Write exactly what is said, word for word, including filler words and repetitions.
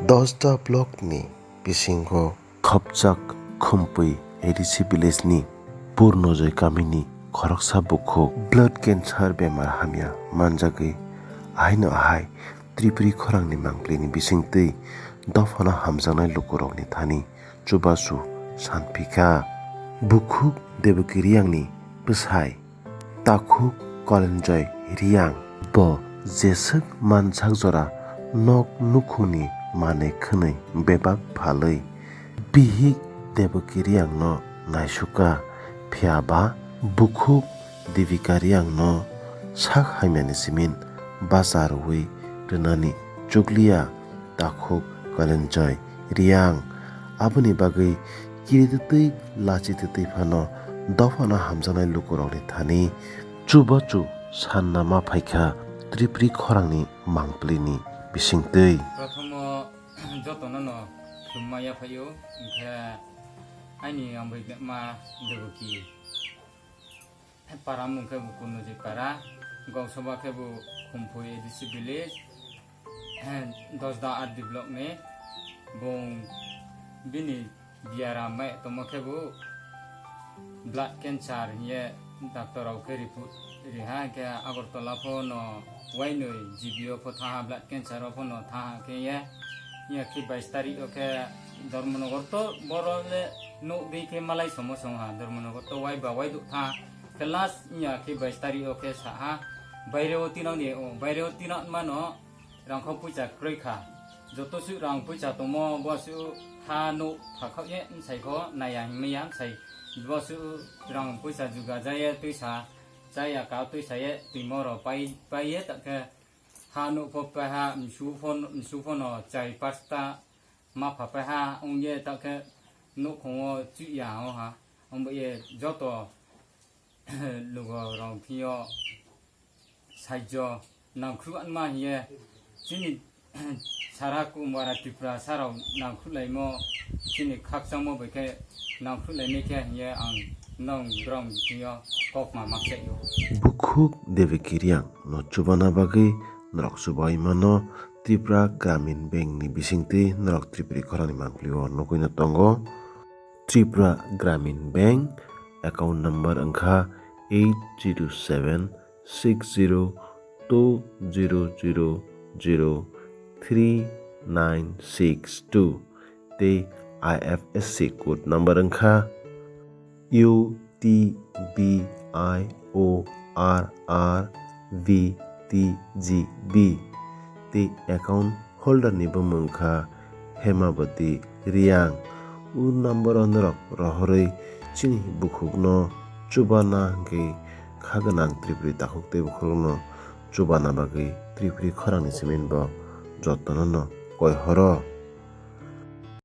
Dosda block ni bisingo Khopchak Khumpui A D C village ni Purnojoy kamini khoroksa bukhuk blood cancer bemar hamya manjagwi ahaino ahai Tripuri khorangni mangpili ni bisingtwi dophano hamjaknai lukurokni thani chubachu sanphikha. Bukhuk Debaki Riyangni bwsai takhuk Kolenjoy Riyang. Bo jeswk mansak jora nok nukhungni manwi khwnwi bebak phalwi bihik Debaki Riyangno naisukha, phiyaba bukhuk Debaki Riyangno sak hamyani simin bacha rwui rwnani chukliya takhuk Kolenjoy Riyang. Aboni bagwi kiritwtwi lachitwtwi phano dophano hamjaknai lukurokni thani chubachu sanna ma phaikha Tripuri khorangni mangpilini bisingtwi. Prothomo jotono no khulumma yaphaio, hinkhe aini ambai ma Debaki. Para mung khe bo Purnojoy para, goksoba khe bo Khumpui A D C village, Dosda R D block ni. Bung bini biaram bai tongma khe bo blood cancer hiye doctor rok khe report riha, hinkhe Agartala pho no wainwi G B o pho thaha, blood cancer o pho no thaha khe ye, ya khe bais tarik o khe Dharmanagar to boro le nuk di khe malai somo song ha, Dharmanagar to wai ba wai duk tha. Khe last ya khe bais tarik o khe sa ha, baire o tino ni o, baire o tino mano rang kho puisa kroi kha. Joto su rang puisa tomo bo su ha nuk pha kha ye, sai kho naya himya sai bo su rang puisa juga ja ye, tuisa cha ya ka tuisa ye, twi moro pai pai ye ta khe ha nuk pho pai ha, msu pho, msu pho no chai pasta ma pha pai ha, wng ye ta khe nukhung o chih ya o ha, wng bo ye joto lugo rok thing yo saijo nangkhru anma hiye chini sara Kumara Tripura sarok nangkhru laimo, chini khakchangmo bai khe nangkhru lainai khe hiye ang nong brong thing yo kokma makchai o. Bukhuk Debaki Riyang no chubana bagwi norok chubai mano Tripura Gramin Bank ni bisingtwi norok Tripuri khorangni mangpili o nugwi no tongo. Tripura Gramin Bank account number wngkha eight zero seven six zero two zero zero zero three nine six two tei I F S C code number wngkha U T B I O R R V T G B tei account holder ni bumung wngkha Hemabati Riyang. O number o norok rohorwi chini bukhukno chubana hwnkhe kha gwnang Tripuri takhuk tei bukhukno chubana bagwi Tripuri khorangni simin bo jotono no koi horo.